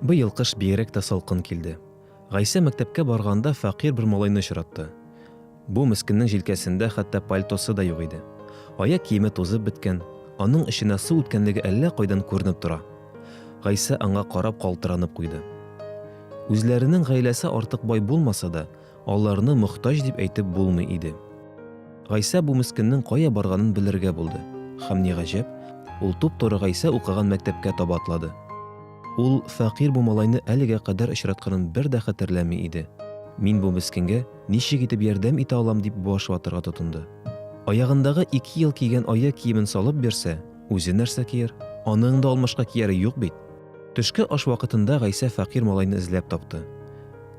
Быел кыш бигрәк тә салкын килде. Гайсә мәктәпкә барганда фәкыйрь бер малайны очратты. Бу мескеннең җилкәсендә хәтта пальтосы да юк иде. Аяк киеме тузып беткән, аның эченә су үткәнлеге әллә кайдан күренеп тора. Гайсә аңа карап калтыранып куйды. Үзләренең гаиләсе артык бай булмаса да, аларны мохтаҗ дип әйтеп булмый иде. Гайсә бу мескеннең кая барганын белергә булды. Һәм ни гаҗәп, ул туп-туры Гайсә укыган мәктәпкә таба атлады. Ул фәкыйрь бу малайны әлегә кадәр очратканын бер дә хәтерләми иде. Мин бу мескенгә ничек итеп ярдәм итә алам дип баш ватырга тотынды. Аягындагы ике ел кигән аяк киемен салып бирсә, үзе нәрсә кияр? Аның да алмашка кияре юк бит. Төшке аш вакытында Гайсә фәкыйрь малайны эзләп тапты.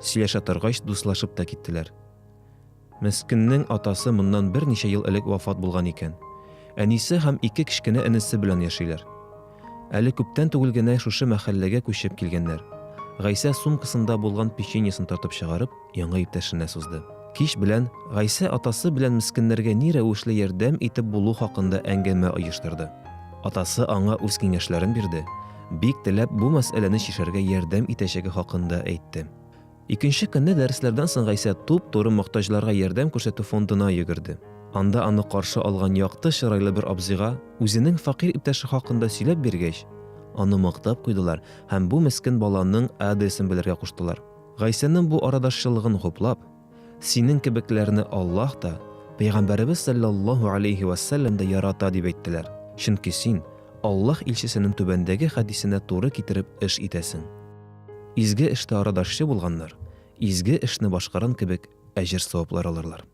Сөйләшә торгач, дуслашып та киттеләр. Мескеннең атасы моннан берничә ел элек вафат булган икән. Әнисе һәм ике кечкенә энесе белән яшиләр. Әле күптән түгел генә шушы мәхәлләгә күчеп килгәннәр. Гайсә сумкасында булган печеньесын тартып чыгарып, яңа иптәшенә сузды. Кич белән Гайсә атасы белән мескеннәргә ни рәвешле ярдәм итеп булу хакында әңгәмә оештырды. Атасы аңа үз киңәшләрен бирде, бик теләп бу мәсьәләне чишәргә ярдәм итәчәге хакында әйтте. Икенче көнне дәресләрдән соң Гайсә туп-туры мохтаҗларга ярдәм күрсәтү фондына йөгерде. Анда аны каршы алган якты чырайлы бер абзыйга үзенең фәкыйрь иптәше хакында сөйләп биргәч, аны мактап куйдылар һәм бу мескен баланың адресын белергә куштылар. Гайсәнең бу арадашчылыгын хуплап, Синең кебекләрне Аллаһ та, Пәйгамбәребез салләллаһу аләйһи вә сәлләм дә ярата, дип әйттеләр, чөнки син Аллаһ илчесенең түбәндәге хәдисенә туры китереп эш итәсең. Изге эштә арадашчы булганнар, изге эшне башкарган кебек әҗер-саваплар алырлар.